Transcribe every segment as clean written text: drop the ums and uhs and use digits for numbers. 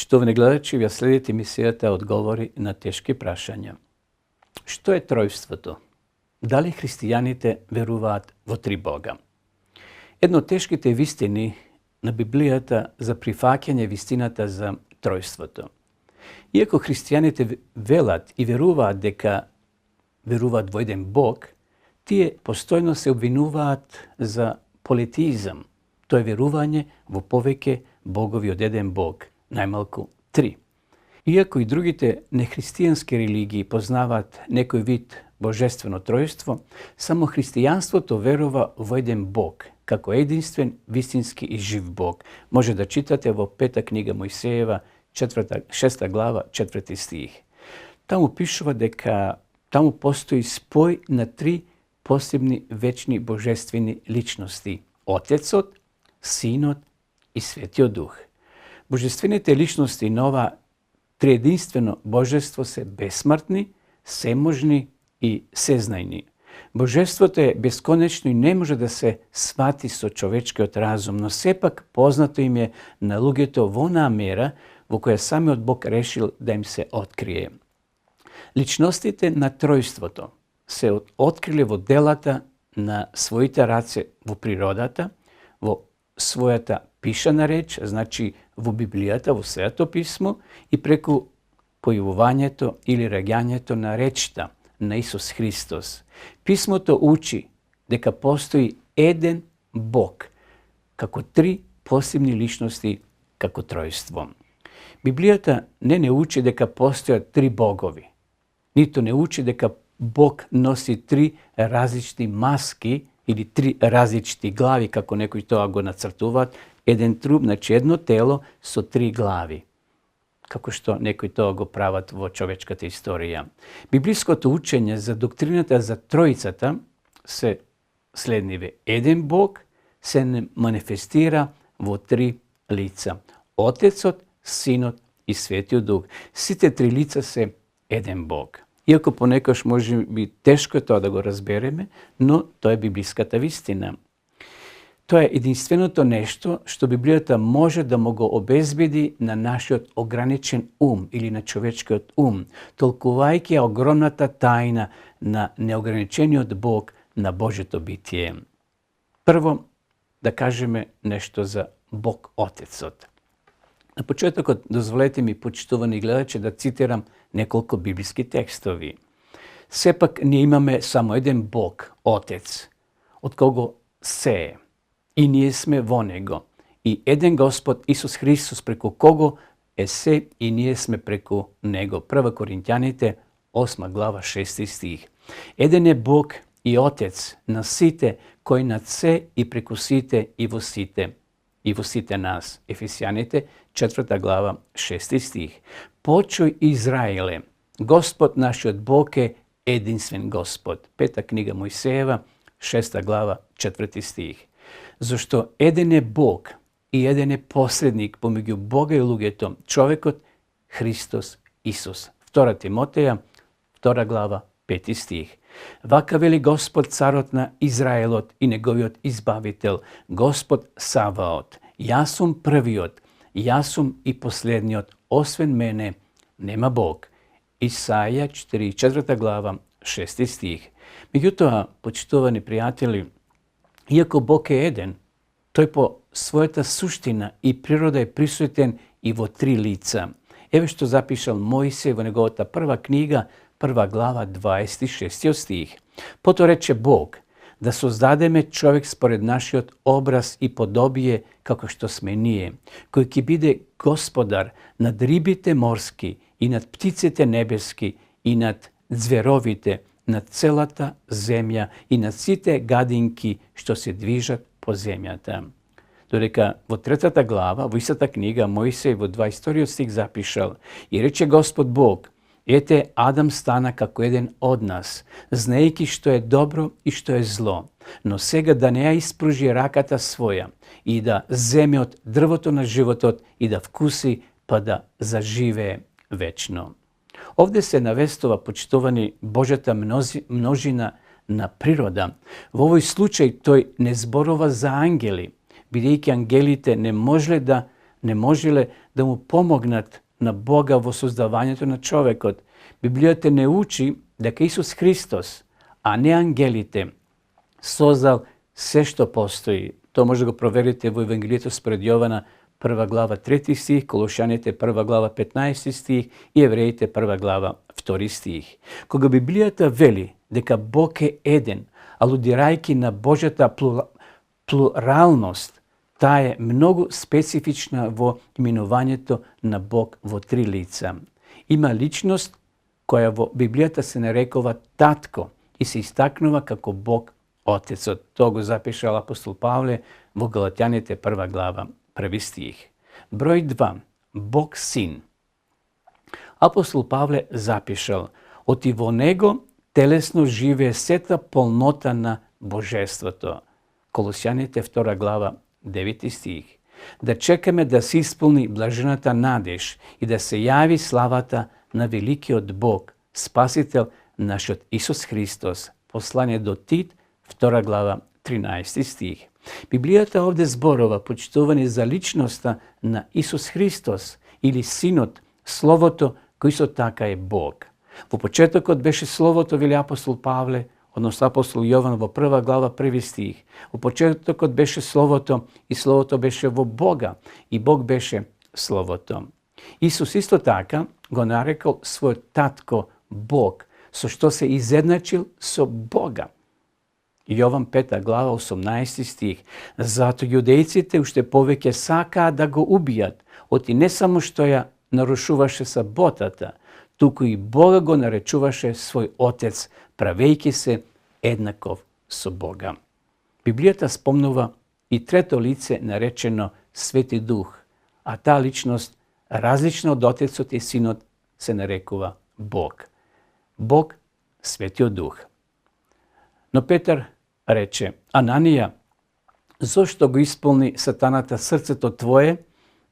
Почитувани гледачи, ја следите емисијата Одговори на тешки прашања. Што е тројството? Дали христијаните веруваат во три Бога? Едно од тешките вистини на Библијата за прифаќање вистината за тројството. Иако христијаните велат и веруваат дека веруваат во еден Бог, тие постојно се обвинуваат за политизам. Тоа е верување во повеќе богови од еден Бог, најмалку три. Иако и другите нехристијански религии познаваат некој вид божествено тројство, само христијанството верува во еден Бог, како единствен, вистински и жив Бог. Може да читате во 5 книга Мојсеева, 6 глава, 4 стих. Таму пишува дека таму постои спој на три посебни вечни божествени личности: Отецот, Синот и Светиот Дух. Божествените личности на ова триединствено божество се бесмртни, seможни и сезнајни. Божеството е бесконечно и не може да се свати со човечкиот разум, но сепак познато им е на луѓето во онаа мера во која самиот Бог решил да им се открие. Личностите на тројството се откриле во делата на своите раце во природата, во својата пишана реч, значи во Библијата, во Светото писмо, и преку појавувањето или раѓањето на речта на Исус Христос. Писмото учи дека постои еден Бог, како три посебни личности, како тројство. Библијата не учи дека постојат три богови, ниту не учи дека Бог носи три различни маски или три различни глави, како некои тоа го нацртуваат, еден труп, значи едно тело со три глави, како што некои тоа го прават во човечката историја. Библиското учење за доктрината за Тројцата се следниве. Еден Бог се манифестира во три лица: Отецот, Синот и Светиот Дух. Сите три лица се еден Бог. Иако понекогаш може би тешко тоа да го разбереме, но тоа е библиската вистина. Тоа е единственото нешто што Библијата може да му го обезбеди на нашиот ограничен ум или на човечкиот ум, толкувајќи огромната тајна на неограничениот Бог на Божјото битие. Прво, да кажеме нешто за Бог Отецот. На почетокот дозволете ми, почитувани гледачи, да цитирам неколку библиски текстови. Сепак ние имаме само еден Бог, Отец, од кого се е, и ние сме во Него, и еден Господ Исус Христос, преку кого е се и ние сме преку Него. 1 Коринќаните, 8 глава, 6 стих. Еден е Бог и Отец на сите, кој над се и преку сите и во сите нас. Ефесијаните, 4 глава, 6 стих. Почуј Израиле, Господ нашиот Бог е единствен Господ. 5 книга Мојсеева, 6 глава, 4 стих. Зашто еден е Бог и еден е посредник помеѓу Бога и луѓето, човекот Христос Исус. 2 Тимотеја, 2 глава, 5 стих. Вака вели Господ, царот на Израелот и неговиот избавител, Господ Саваот: јас сум првиот, јас сум и последниот, освен мене нема Бог. Исаја 4 глава, 6 стих. Меѓутоа, почитувани пријатели, иако Бог е еден, тој по својата суштина и природа е присутен и во три лица. Еве што запишал Мојсей во неговата прва книга, 1 глава, 26 стих. Потоа рече Бог: да создадеме човек според нашиот образ и подобие, како што сме ние, кој ќе биде господар над рибите морски и над птиците небески и над ѕверовите, над целата земја и над сите гадинки што се движат по земјата. Додека во 3 глава, во истата книга, Мојсей во 22 стих запишал: и рече Господ Бог: ете, Адам стана како еден од нас, знаејќи што е добро и што е зло, но сега да не ја испружи раката своја и да земе од дрвото на животот и да вкуси, па да заживее вечно. Овде се навестува, почитувани, Божјата множина на природа. Во овој случај тој не зборува за ангели, бидејќи ангелите не можеле да не можеле да му помогнат на Бога во создавањето на човекот. Библијата не учи дека Исус Христос, а не ангелите, создал се што постои. Тоа може да го проверите во Евангелието според Јована 1 глава 3 стих, Колошаните 1 глава 15 стих и Евреите 1 глава 2 стих. Кога Библијата вели дека Бог е еден, алудирајќи на Божјата плуралност, таа е многу специфична во именувањето на Бог во три лица. Има личност која во Библијата се нарекува Татко и се истакнува како Бог Отецот. Тоа го запишал апостол Павле во Галатјаните 1 глава 1 стих. Број 2. Бог Син. Апостол Павле запишал: оти во него телесно живее сета полнота на Божеството. Колосјаните 2 глава 9 стих. Да чекаме да се исполни блажената надеж и да се јави славата на великиот Бог, Спасител нашиот Исус Христос. Послание до Тит, 2 глава 13 стих. Библијата овде зборува, почитувани, за личноста на Исус Христос или Синот, Словото, кој со така е Бог. Во почетокот беше Словото, вели апостол Павле, односно апостол Јован во 1 глава 1 стих. Во почетокот беше Словото и Словото беше во Бога и Бог беше Словото. Исус исто така го нарекол својот татко Бог, со што се изедначил со Бога. Јован 5 глава 18 стих. Зато јудејците уште повеќе сакаа да го убијат, оти не само што ја нарушуваше саботата, туку и Бога го наречуваше свој Отец, правејќи се еднаков со Бога. Библијата спомнува и трето лице наречено Свети Дух, а таа личност, различна од Отецот и Синот, се нарекува Бог. Бог, Светиот Дух. Но Петар рече: Ананија, зошто го исполни сатаната срцето твое,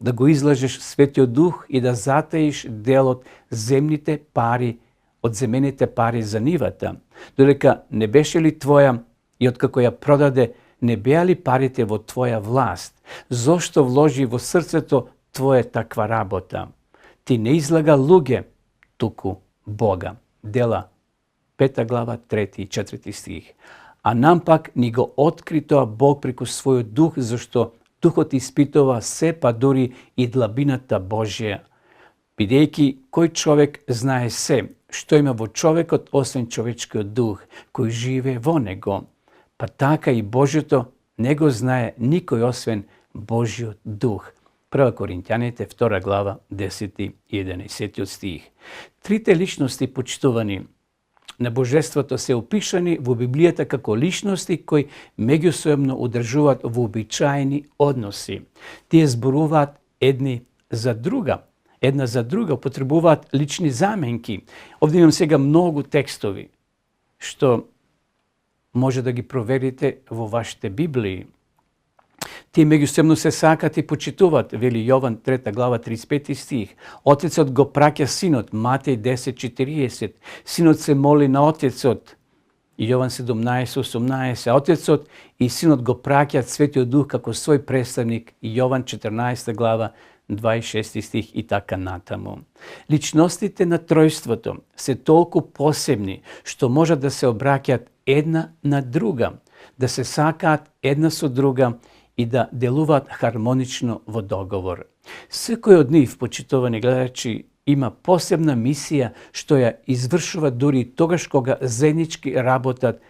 да го излажеш Светиот Дух и да затаиш дел од земните пари, од земените пари за нивата, додека не беше ли твоја и откако ја продаде, не беа ли парите во твоја власт? Зошто вложи во срцето твое таква работа? Ти не излага луѓе, туку Бога. Дела 5 глава 3 и 4 стих. А нам пак ни го откри тоа Бог преку својот Дух, зашто Духот испитува се, па дури и длабината Божја. Бидејќи кој човек знае се, што има во човекот, освен човечкиот дух, кој живее во него. Па така и Божјото не го знае никој освен Божјиот дух. 1 Коринќаните 2 глава 10 и 11 стих. Трите личности, почитувани, на Божеството се опишани во Библијата како личности кои меѓусебно одржуваат вообичаени односи. Тие зборуваат една за друга, употребуваат лични заменки. Овде имам сега многу текстови, што може да ги проверите во вашите Библии. Тие меѓусебно се сакат и почитуваат, вели Јован 3 глава 35 стих. Отецот го праќа Синот, Матеј 10:40. Синот се моли на Отецот, Јован 17:18. Отецот и Синот го праќаат Светиот Дух како свој представник, Јован 14 глава 26 стих и така натаму. Личностите на тројството се толку посебни што можат да се обраќаат една на друга, да се сакаат една со друга и да делуваат хармонично во договор. Секој од нив, почитувани гледачи, има посебна мисија што ја извршува дури тогаш кога заеднички работат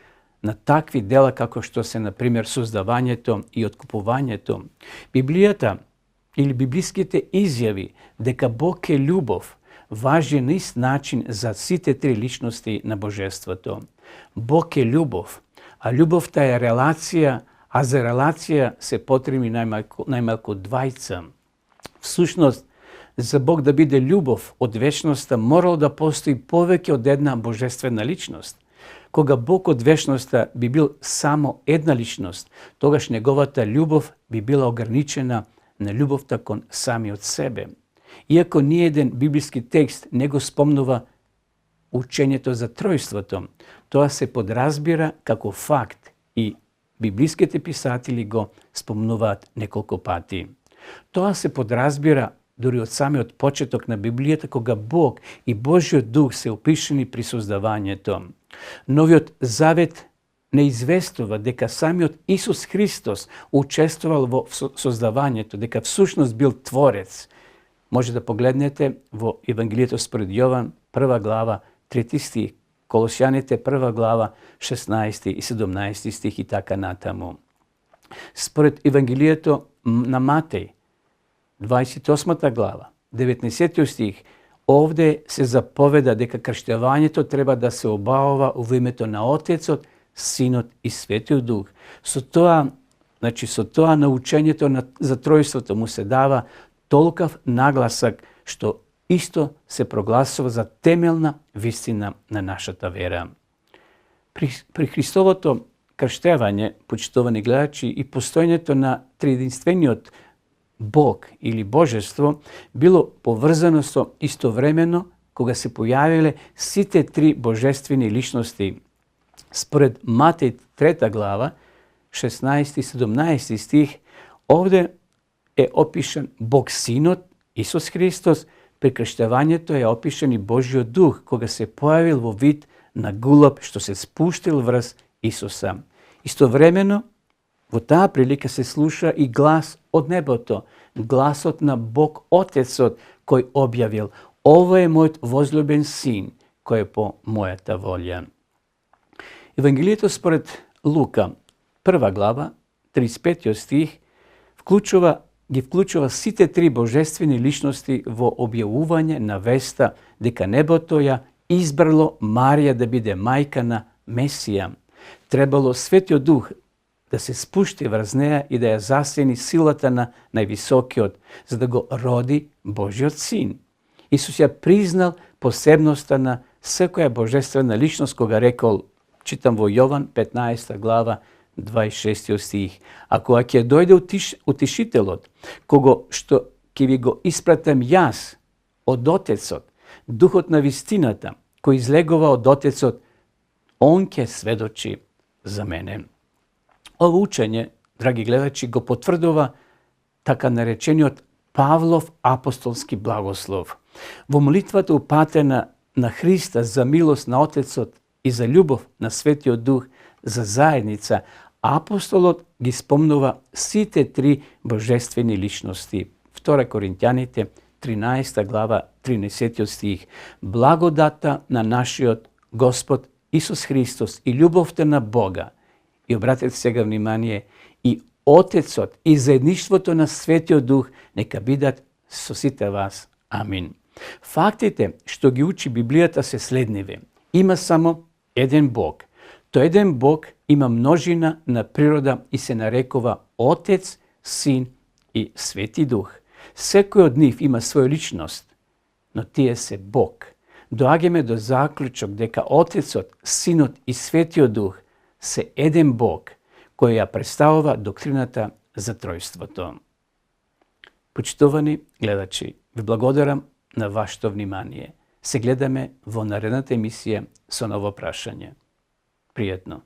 на такви дела како што се, например, создавањето и откупувањето. Библијата или библиските изјави дека Бог е љубов важи на ист начин за сите три личности на Божеството. Бог е љубов, а љубовта е релација, а за релација се потребни најмалку двајца. Всушност, за Бог да биде љубов од вечноста, морало да постои повеќе од една божествена личност. Кога Бог од вечноста би бил само една личност, тогаш неговата љубов би била ограничена на љубовта кон самиот себе. Иако ниеден библиски текст не го спомнува учењето за тројството, тоа се подразбира како факт и библиските писатели го спомнуваат неколку пати. Тоа се подразбира дури од самиот почеток на Библијата, кога Бог и Божиот Дух се опишани при создавањето. Новиот Завет не известува дека самиот Исус Христос учествувал во создавањето, дека всушност бил Творец. Може да погледнете во Евангелието според Јован, 1 глава, 3 стих, Колосјаните 1 глава, 16 и 17 стих и така натаму. Според Евангелието на Матеј, 28 глава, 19 стих, овде се заповеда дека крштевањето треба да се обавува во името на Отецот, Синот и Светиот Дух. Со тоа научењето за тројството му се дава толкав нагласак што исто се прогласува за темелна вистина на нашата вера. При Христовото крштевање, почитувани гледачи, и постоењето на триединствениот Бог или Божество било поврзано со истовремено кога се појавиле сите три божествени личности. Според Матеј 3 глава, 16 и 17 стих, овде е опишан Бог Синот, Исус Христос, при крштевањето е опишан и Божиот Дух, кога се појавил во вид на гулаб што се спуштил врз Исуса. Истовремено, во таа прилика се слуша и глас од небото, гласот на Бог Отецот, кој објавил: "Ова е мојот возлюбен син, кој е по мојата волја." Евангелието според Лука, 1 глава, 35 стих, ги вклучува сите три божествени личности во објавување на веста дека небото ја избрало Марија да биде мајка на Месија. Требало Светиот Дух да се спушти врз неа и да ја засени силата на највисокиот, за да го роди Божиот син. Исус ја признал посебноста на секоја божествена личност кога рекол, читам во Јован 15 глава 26 стих: "А кога ќе дојде утешителот, кого што ќе ви го испратам јас од Отецот, Духот на вистината, кој излегува од Отецот, он ќе сведочи за мене." Ово учење, драги гледачи, го потврдува така наречениот Павлов апостолски благослов. Во молитвата упатена на Христа за милост на Отецот и за љубов на Светиот Дух за заедница, апостолот ги спомнува сите три божествени личности. 2 Коринтјаните 13 глава 13 стих: "Благодата на нашиот Господ Исус Христос и љубовта на Бога", и обратете сега внимание, "и Отецот и заедништвото на Светиот Дух нека бидат со сите вас. Амин." Фактите што ги учи Библијата се следниви. Има само еден Бог. Тој еден Бог има множина на природа и се нарекува Отец, Син и Свети Дух. Секој од нив има своја личност, но тие се Бог. Доаѓаме до заклучок дека Отецот, Синот и Светиот Дух се еден Бог, кој ја представува доктрината за тројството. Почитувани гледачи, ви благодарам на вашето внимание. Се гледаме во наредната емисија со ново прашање. Пријатно!